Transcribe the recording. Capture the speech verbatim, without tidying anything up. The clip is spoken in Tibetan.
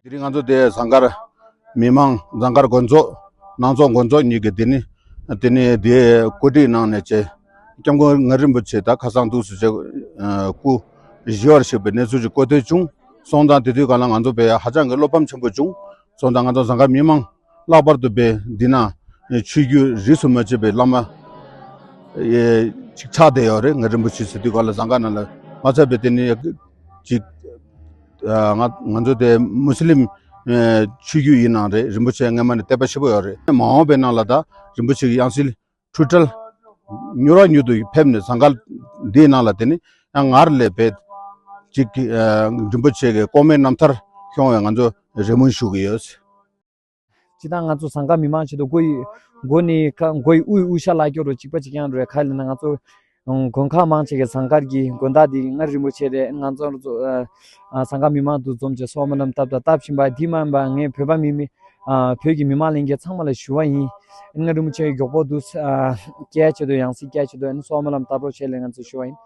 དེ་རིང་ང་ཚོ་དེ་ཟངས་དཀར་མི་མང་ཟངས་དཀར་དགོན་ཚོགས་ནང་ཚོགས་དགོན་ཚོགས་གཉིས་ཀྱི་དེ་ནི་དེ་ནི་དེ་གོ་སྒྲིག་གནང་ནས་བྱས། སྐྱབས་མགོན་ངག་དབང་རིན་པོ་ཆེ་ད་ཁ་སང་འདུག་སེ་བྱས་སྐུ་བཞི་བར་གཤེགས་པའི་གནས་ཚུལ་ཞིག་གོ་ཐོས་བྱུང་སོང་ཙང་། དེ་དུས་ག་ལ་ང་ཚོ་བས་ཧ་ཅང་གི་བློ་ཕམ་ཆེན་པོ་བྱུང་སོང་ཙང་། ང་ཚོ་ཟངས་དཀར་མི་མང་ལྷག་པར་དུ་བས་འདི་ན་ཆོས་བརྒྱུད་རིས་སུ་མ་ཆད་པའི་བླ་མ་ཅིག་ཆགས་བསྡད་ཡོད་རེད། ངག་དབང་རིན་པོ་ཆེ་ཟེར་དུས་ག་ལ་ཟངས་དཀར་ནང་ལ་མ་ཚད་པའི་དེ་ནི་ཅིག་ང་ང་ཚོ་དེ་མུ་སི་ལིམ་ཆོས་བརྒྱུད་ཡིན་ནའང་རེད། རིན་པོ་ཆེ་སྔ་མ་ནས་དད་པ་ཆེན་པོ་ཡོད་རེད། མ་འོངས་པའི་ནང་ལ་ད་རིན་པོ་ཆེ་གི་ཡང་སྲིད་འཁྲུལ་བྲལ་མྱུར་བ་མྱུར་དུ་ཕེབས་ནས་ཟངས་དཀར་འདིའི་ནང་ལ་དེ་ནི་ཡང་སྔར་ལས་བས་ཅིག་རིན་པོ་ཆེ་གི་དཀོན་མཆོག་རྣམ་ཐར་ཤོང་བའི་ང་ཚོ་རེ་སྨོན་ཞུ་གི་ཡོད། སྤྱིར་བཏང་ང་ཚོ་ཟངས་དཀར་མི་མང་ཆེད་དུ་སྒོ་ཡི་སྒོ་ནས་ཁ་སྒོ་ཡི་དབུས་དབུས་ཤར་ལ་སྐྱོར་རོ་གཅིག་པ་གཅིག་རྐྱང་རེད། ག་ལ་ན་ང་ཚོ་དགོན་ཁག་མང་ཆེ་གི་ཟངས་དཀར་གྱི་དགོན་བདག་འདི་མངའ་རིས་རིན་པོ་ཆེ་རེད། ང་ཚོ་ཨ་ཟངས་དཀར་མི་མང་དུ་འཛོམས་བྱས་སོགས་སྨོན་ལམ་བཏབ་དང་བཏབ་བཞིན་པ་འདི་མ་ཡིན་པ་ངས་བོད་པ་མི་མི་ཨ་བོད་ཀྱི་མི་མང་ལྷན་རྒྱས་ཚང་མ་ལ་ཞུ་བ་ཡིན། མངའ་རིས་རིན་པོ་ཆེ་གི་མགྱོགས་པོ་འདུག་ཨ་སྐྱེལ་ཆེད་དུ་ཡང་སྲིད་སྐྱེལ་ཆེད་དུ་སོགས་སྨོན་ལམ་བཏབ་རོགས་བྱས་ལས་ང་ཚོ་ཞུ་བ་ཡིན།